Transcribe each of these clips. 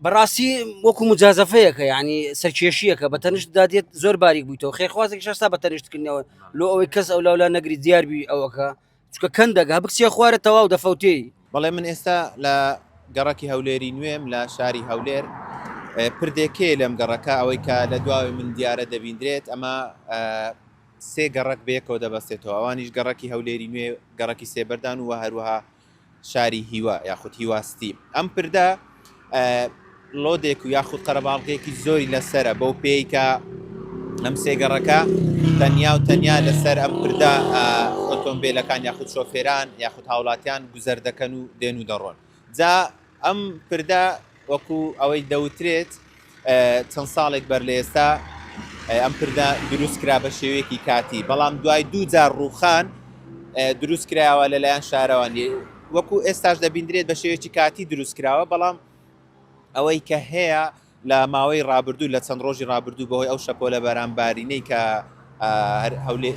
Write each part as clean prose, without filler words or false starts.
بەڕاستی وەکو مجازەفەیەکە یعنی سەرکێشیەکە بە تەنیشت دادێت زۆر باریک بوویتەوە خێرخوازێک شەستا بە تەنیشتکردنەوە لۆ ئەوەی کەس ئەو لاولا نەگری دیاربی ئەوەکە چکە کەندەگە بکچێ خوارە تەواو دەفەوتێی. بەڵێ من ئێستا لە گەڕەکی هەولێری نوێم لە شاری هەولێر پردێک هەیە لەم گەڕەکە ئەوەی کە لە دواوەی من دیارە دەبیندرێت ئەمە سێ گەڕەک بەیەکەوە دەبەستێتەوە ئەوانیش گەڕەکی هەولێری نوێ گەڕەکی سێبەردان و هەروەها شاری هیوا یاخود هیوا ستی ئەم پردە لۆدێک و یاخود قەرەباڵغێکی زۆری لەسرە بەو پێی کە ئەم سێگەڕەکە تەنیا و تەنیا لەسەر ئەم پردە ئۆتۆمبیلەکان یاخود شۆفێران یاخود هاوڵاتیان گوزەر دەکەن و دێن و دەڕۆن جا ئەم پردە وەکو ئەوەی دەوترێت چەند ساڵێک بەر لە ئێستا ئەم پردە دروست کرا بە شێوەیەکی کاتی بەڵام دوای دوو جار ڕووخان دروست کراوە لەلایەن شارەوانی وەکو ئێستاش دەبیندرێت بە شێوەیەکی کاتی دروست کراوە بەڵام ئەوەی کە هەیە لە ماوەی ڕابردوو لە چەند ڕۆژی ڕابردوو بەهۆی ئەو شەپۆلە بارانبارینەی کە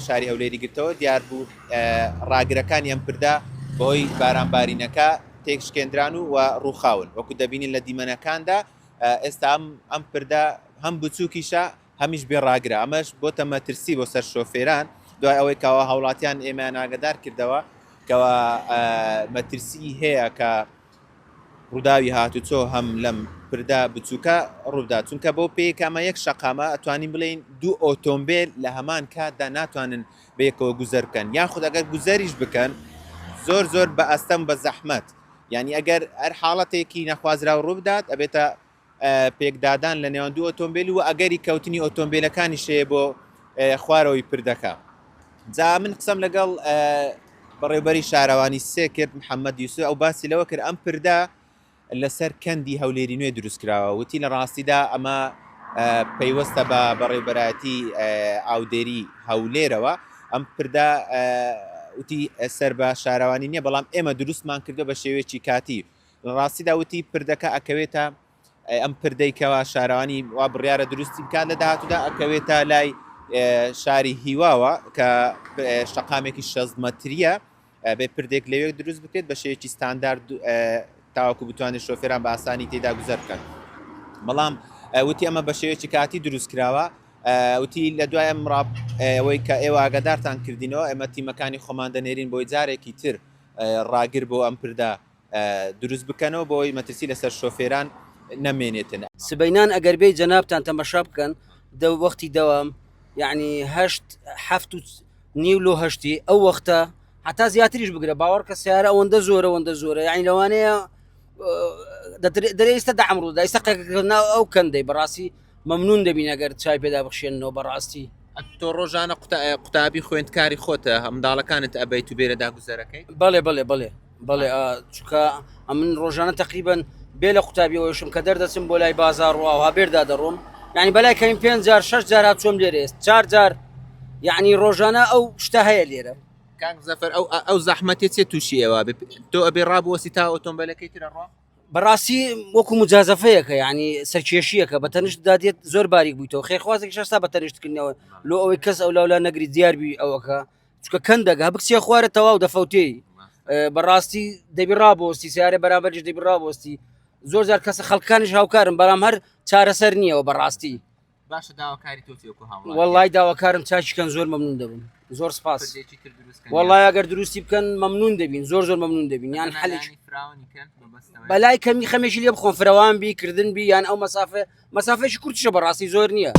شاری هەولێری گرتەوە دیار بوو ڕاگرەکانی ئەم پردە بەهۆی بارانبارینەکە تێکشکێندران و و ڕووخاون وەکو دەبینین لە دیمەنەکاندا ئێستا ئەم ئەم پردە هەم بچووکیشە هەمیش بێ ڕاگرە ئەمەش بۆتە مەترسی بۆ سەر شۆفێران دوای ئەوەی کەوا هاوڵاتیان ئێمەیان ئاگدار کردەوە کەوا مەترسی هەیە کە ڕووداوی هاتوچۆ هەم لەم پردە بچووکە ڕووبدات چونکە بەو پێی کە ئەمە یەک شەقامە ئەتوانین بڵێین دوو ئۆتۆمبێل لە هەمان کاتدا ناتوانن بەیەکەوە گوزەر بکەن یاخود ئەگەر گوزەریش بکەن زۆر زۆر بە ئەستەم بە زەحمەت یعنی ئەگەر هەر حاڵەتێکی نەخوازراو ڕووبدات ئەبێتە پێکدادان لە نێوان دوو ئۆتۆمبیل و ئەگەری کەوتنی ئۆتۆمبیلەکانیش هەیە بۆ خوارەوەی پردەکە جا من قسەم لەگەڵ بەڕێوبەری شارەوانی سێ کرد محەممەد یوسف ئەو باسی لەوە کرد ئەم پردە لەسەر کەندی هەولێری نوێ دروست کراوە وتی لە ڕاستیدا ئەمە پەیوەستە بە بەڕێوبەرایەتی ئاودێری هەولێرەوە ئەم پردە وتی سەر بە شارەوانی نییە بەڵام ئێمە دروستمان کردو بە شێوەیەکی کاتی لە ڕاستیدا وتی پردەکە ئەکەوێتە ئەم پردەی کەوا شارەوانی وا بڕیارە دروستی بکات لە داهاتوودا ئەکەوێتە لای شاری هیواوە کە شەقامێکی 6 مەتریە بێ پردێک لەوێ دروست بکرێت بە شێوەیەکی ستاندارد تاوەکو بتوانێت شۆفێران بە ئاسانی تێدا گوزەر بکەن بەڵام وتی ئەمە بە شێوەیەکی کاتی دروست کراوە وتی لە دوای ئەم ڕاپ ئەوەی کە ئێوە ئاگادارتان کردینەوە ئێمە تیمەکانی خۆمان دەنێرین بۆی جارێکی تر ڕاگر بۆ ئەم پردە دروست بکەنەوە بۆ ئەوەی مەترسی لەسەر شۆفێران نەمێنێتن. سبەینان ئەگەر بێی جەنابتان تەمەشا بکەن دە وەختی دەوام یعنی هەشت هەفت و نیو لۆ هەشتی ئەو وەختە هەتا زیاتریش بگرە باوەڕ کە سیارە ئەوەندە زۆرە ئەوەندە زۆرە یعنی لەوانەیە دەرێ ئێستا دەعم ڕوودا ئێستا قەکەکە ئەو کەندەی بەڕاستی مەمنون دەبین ئەگەر چای پێدا بخشێنەوە بەڕاستی. تۆ ڕۆژانە قوتابی خوێندکاری خۆتە منداڵەکانت ئەبەیت و بێرەدا گوزەرەکەی؟ بەڵێ بەڵێ بەڵێ بەڵێ چونکە ئەمن ڕۆژانە تقریبن بێ لە قوتابیەوەشم کە دەردەچم بۆ لای بازار و ئاوا بێردا دەڕۆم یعنی بەلای کەمی پێ جار شش جار چۆم لێرە ئێست چار جار یعنی ڕۆژانە ئەو شتە هەیە لێرە کاک زەفەر ئەو ئەو زەحمەتێ چێ تووشی ئێوە بێ تۆ ئەبێ ڕابوەسی تا ئۆتۆمبیلەکەی ترە ڕۆ بەڕاستی وەکو مجازەفەیەکە یعنی سەرکێشیەکە بە تەنیشت دادێت زۆر باریک بوویتەوە خێرخوازێک شەستا بە تەنیشتکردنەوە لۆ ئەوەی کەس ئەو لاولا نەگری دیاربی ئەوەکە چکە کەندەگە بکچێ خوارە تەواو دەفەوتێی بەڕاستی دەبی ڕابۆستی سیارە بەرامبەرش دەبی ڕابۆستی زۆر جار کەسە خەڵکانیش هاوکارم بەڵام هەر چارەسەر نییەوە بەڕاستی باشە داواکاری تۆ چیە وەکو هاوڵاتی وەڵای داواکارم چاکیکەن زۆر مەمنون دەبم زۆر سپاس پردێکی تر دروست کەن وەڵای ئەگەر دروستی بکەن مەمنون دەبین زۆر زۆر مەمنون دەبین یان حەلێک لایەنی فراوانی کەن مەبەستەوەیە بەلای کەمی خەمێکی لێ بخۆن فرەوان بی کردن بی یان ئەو مەسافە مەسافەیەکی کورتیشە بەڕاستی زۆر نییە.